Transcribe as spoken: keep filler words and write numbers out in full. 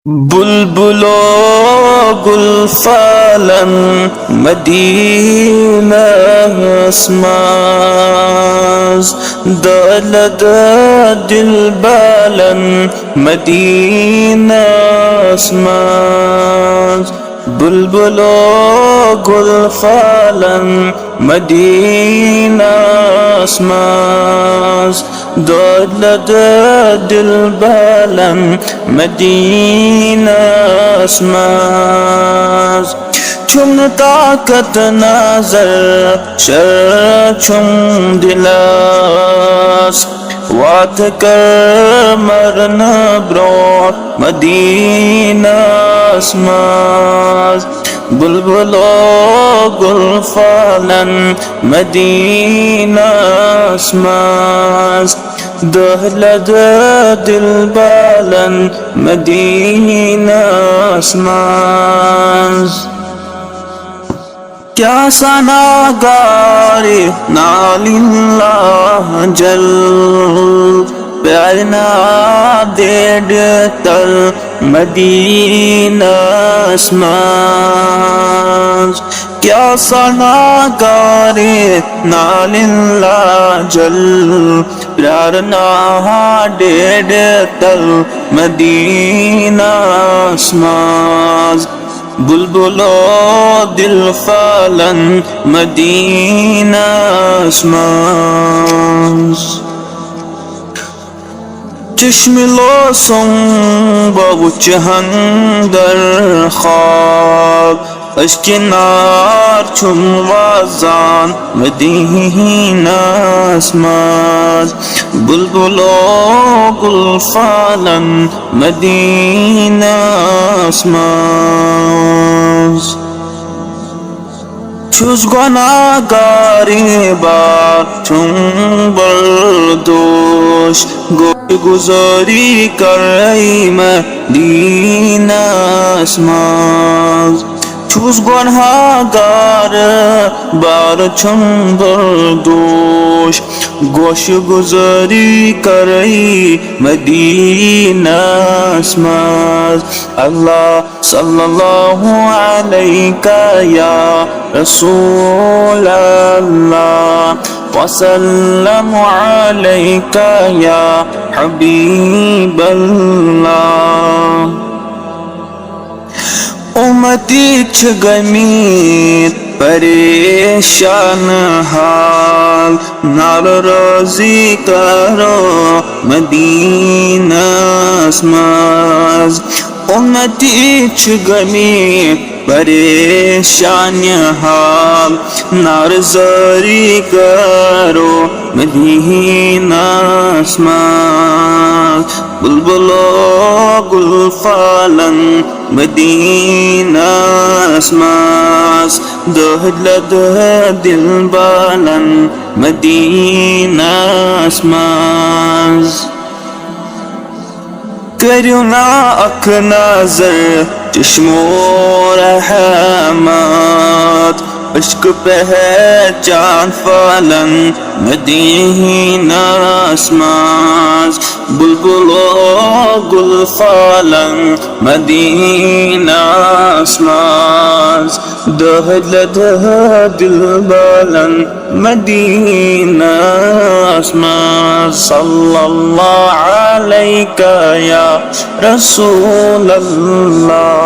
بلبلو گل فالن مدینس منٛز، دولت دل بالن مدینس منٛز۔ بلبلو گل فالن مدینس منٛز، دولت دل بالن مدینس منٛز۔ چھُم نہٕ طاقت نظر، شر چھُم دِلس، وَتھ کٔر مرنہٕ برٛونٛہہ مدینس منٛز۔ بلبلو گل فالن مدینس منٛز، دولت دل بالن مدینس منٛز۔ کیٛاہ سنا گارِ نالین لاجل، پیارنا ڈیڈ تل مدینس منٛز۔ کیٛاہ سنا گارِ نالین لاجل، پیارنا ڈیڈ تل مدینس منٛز۔ بلبلو دل فالن مدینس منٛز۔ چشمہِ لوسُم بہٕ وٕچھِ ہن در خواب، أزکہِ نار چھُم وازان مدینس منٛز۔ بلبلو گل فالن مدینس منٛز۔ چھُس گۄناہگارِ بار چھُم بردوش، گوش گُزٲری کرے مدینس منٛز۔ چھُس گۄناہگار بار چھُم بردوش، گوش گُزٲری کرے مدینس منٛز۔ اللہ صلی اللہ علیک یا رسول اللہ، وسلم علیک یا حبیب اللہ۔ اُمتی چھِ گٔمٕتۍ پریشان حال، نال رٲضی کرو مدینس منٛز۔ اُمتی چھِ گٔمٕتۍ پریشان حال، نال رٲضی کرو مدینس منٛز۔ بلبلو گل فالن مدینس منٛز، دولت دل بالن مدینس منٛز۔ کٔرِو نا اکھ نظر چشمو رحمت، عشق پہچان فالن مدینس منٛز۔ بلبلو گل فالن مدینس منٛز، دولت دل بالن مدینس منٛز۔ صلی اللہ علیک یا رسول اللہ۔